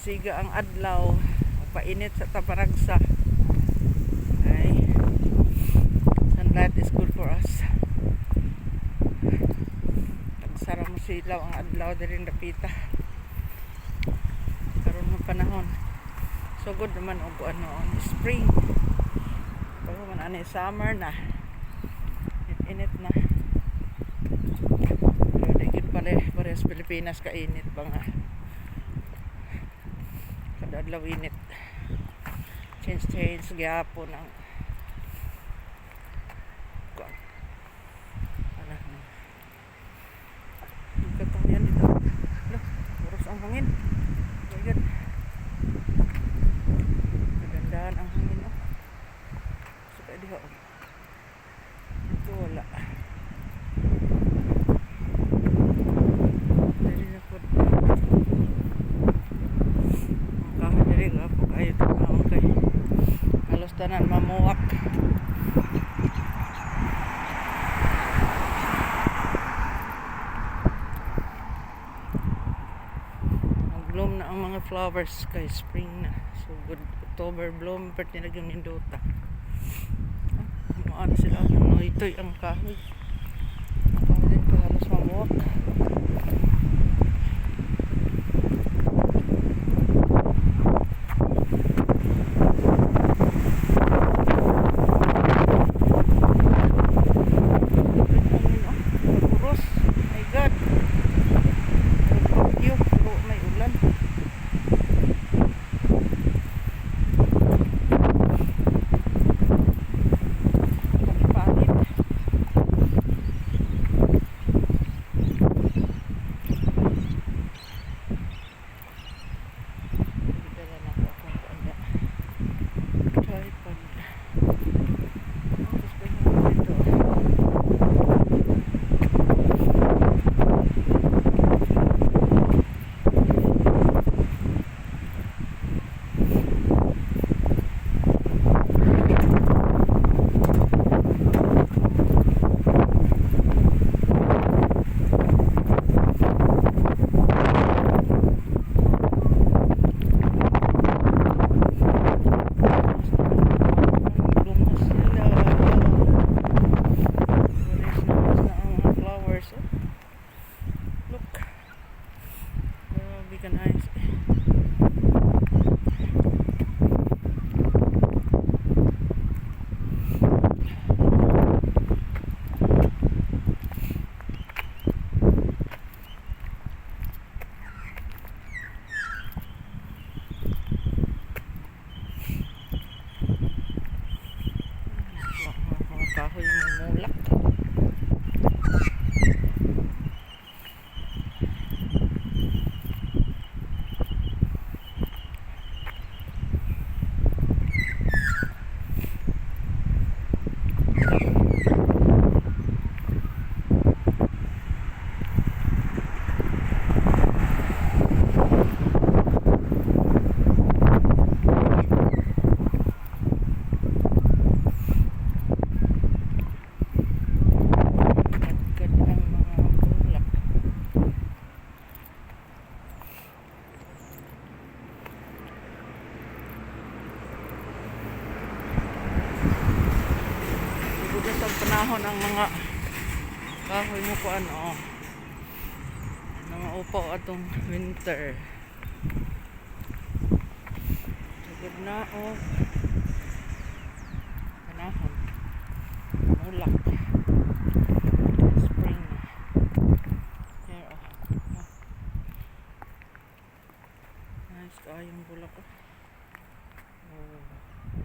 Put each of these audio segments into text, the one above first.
Siga ang adlaw. Painit sa taparagsa. Ay. Sunlight is good for us. Tagsara mo silaw ang adlaw diri dapita. Karon nga panahon. So good naman og ano, spring. Pero man ani summer na. Init na. Pero di gid pala parehas Pilipinas kainit ba nga. Kada adlaw init. Change change gyapon ang kuan. Ano? Katuyan dito. Hala, puros ang hangin. Oh my God. Kagandahan ang hangin, oh. So kaya diha, oh. Ito wala. Dili na po. Ang kahoy diri nga po kayo ang kay halos tanan mamuwak. Nag-bloom na ang mga flowers kay spring na. So good October bloom pero tinag yung nindota. Ah, ano sila, ito'y ang kahoy. Ang kahoy din ko halos mamuwak. Hangin, oh. Puros. My God. May bagyo, pero may ulan. Pangit. Dala na ako akong kuan na. Tripod. Oh, tapos pa yung dito. Bloom na sila. Nice na nice na ang mga flowers. Oh. Look. Grabe ka nice. Mga kahoy mamulak. Kadkad ang mga bulak. Siguro sa panahon ang mga kahoy mo ko ano, mga upaw atong winter. Sugod na oh panahon. Mulak. Spring na. Here, oh. Oh. Nice kaayong bulak, oh. Oh,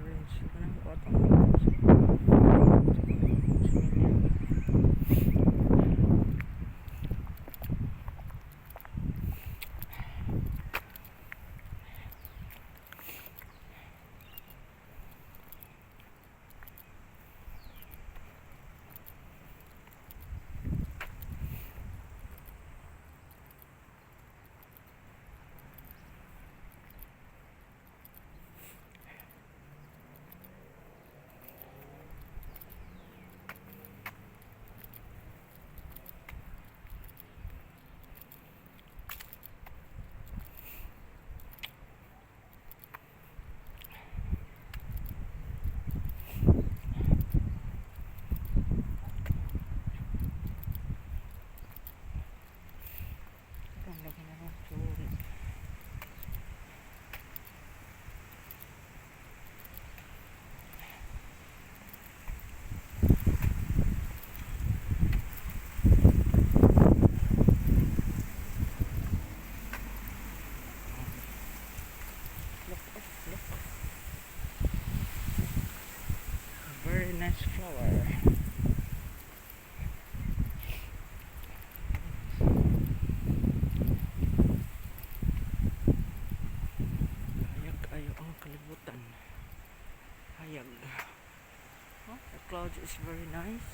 orange. Ano ko atong orange? Similya. Clouds is very nice.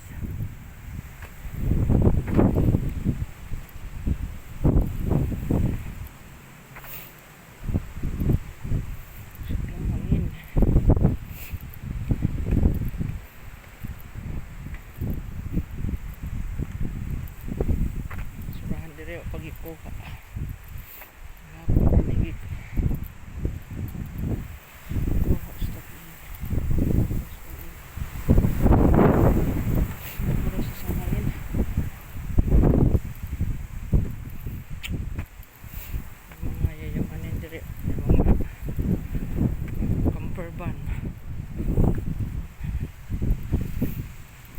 Ang hangin. Surahan dire o pagikuha. Hapon na kuha sa tabi. Mura sa hangin. Mga yayamanin dire, yung mga camper van.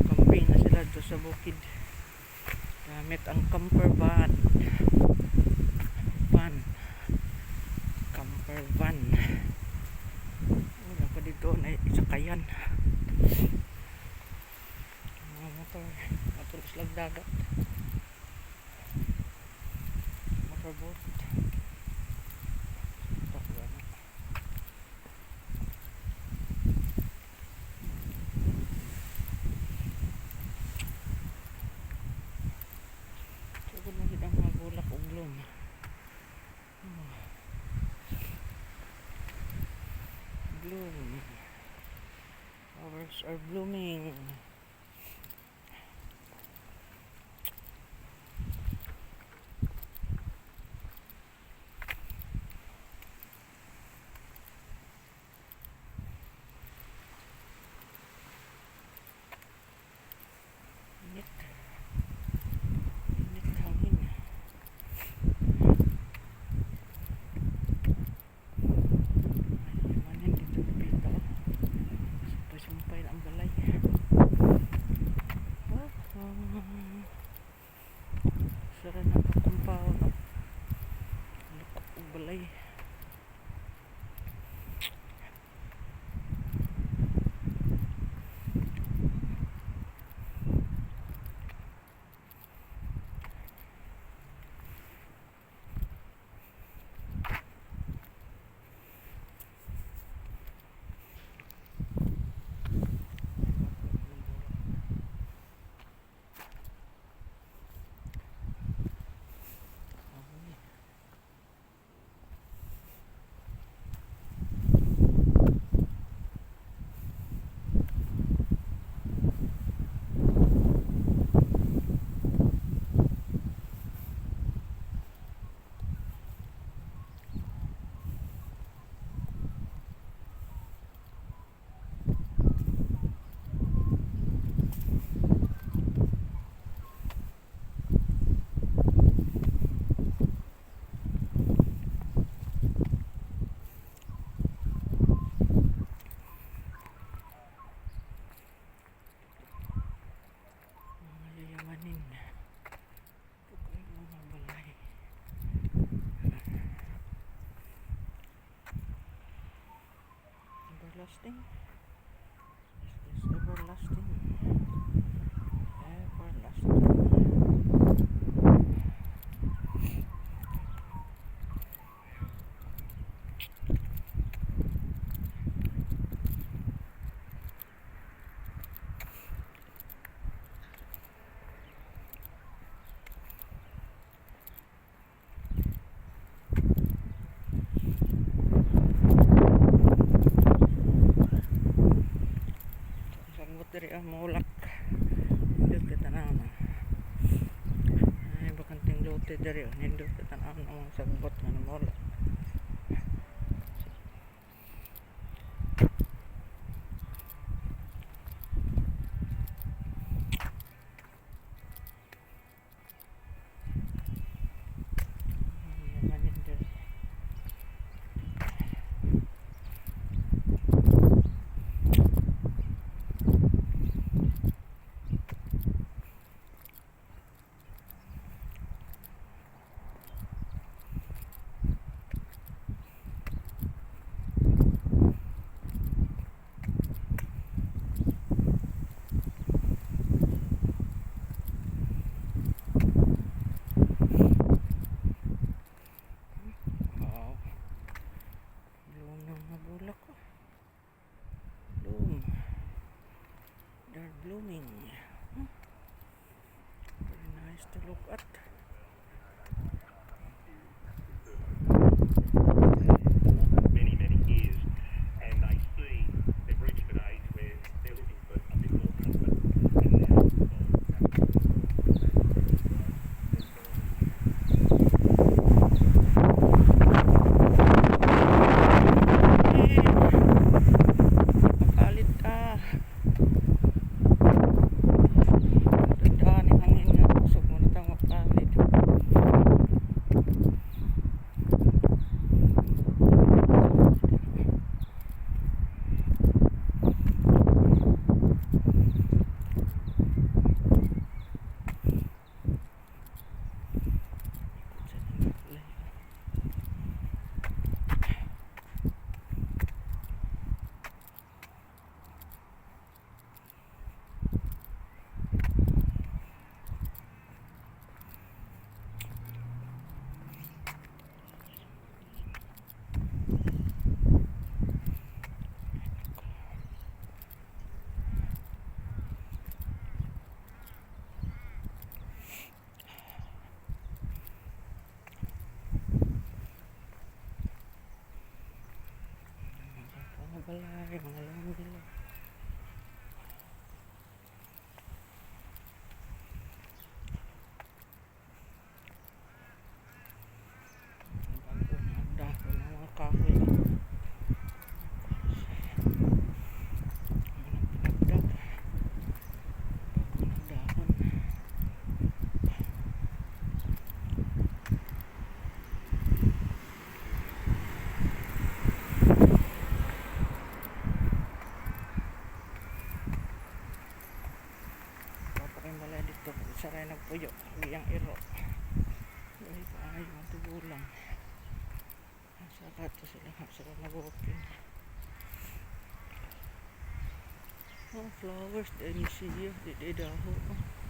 Camping na sila doon sa bukid. Gamit ang camper van. Van. Camper van. Wala pa dito na sakayan. Mga motor. Motor silang dagat. Motorboat. Takbo na. Sugod na gid ang mga bulak ug bloom. Oh. Bloom. Flowers are blooming. Init. Init hangin. Ay, manin dito dito. Sumpay-sumpay na ang balay. Oh. Sara na ka compound. Lukop og balay. Ay. Mga yayamanin. Ito kayo mga balay. Everlasting? Is this everlasting? Everlasting. Sagbot diri ah, maulak. Nindot kay tan-aw na. Ay, bakanteng lote diri oh. Nindot kay tan-aw na mga sagbot nga namulak. Yamanin diri. To look at. Many, many years, and they see they've reached an age where they're looking for a bit more comfort, and now Eh, makalit ah. Tandaan ang hangin nga kusog mo na tang makalit. Mga balay, mga lambil. Bago na ang dahon ng mga kahoy. Ano pinagdag? Bago ng dahon. Papakay balay dito. Saray nagpuyo. Giyang iro. Ay, ay, mga tugulang. Sa kato sila. Sila nag-walking. Oh, flowers. Di ni siya. Di di daho. Oh.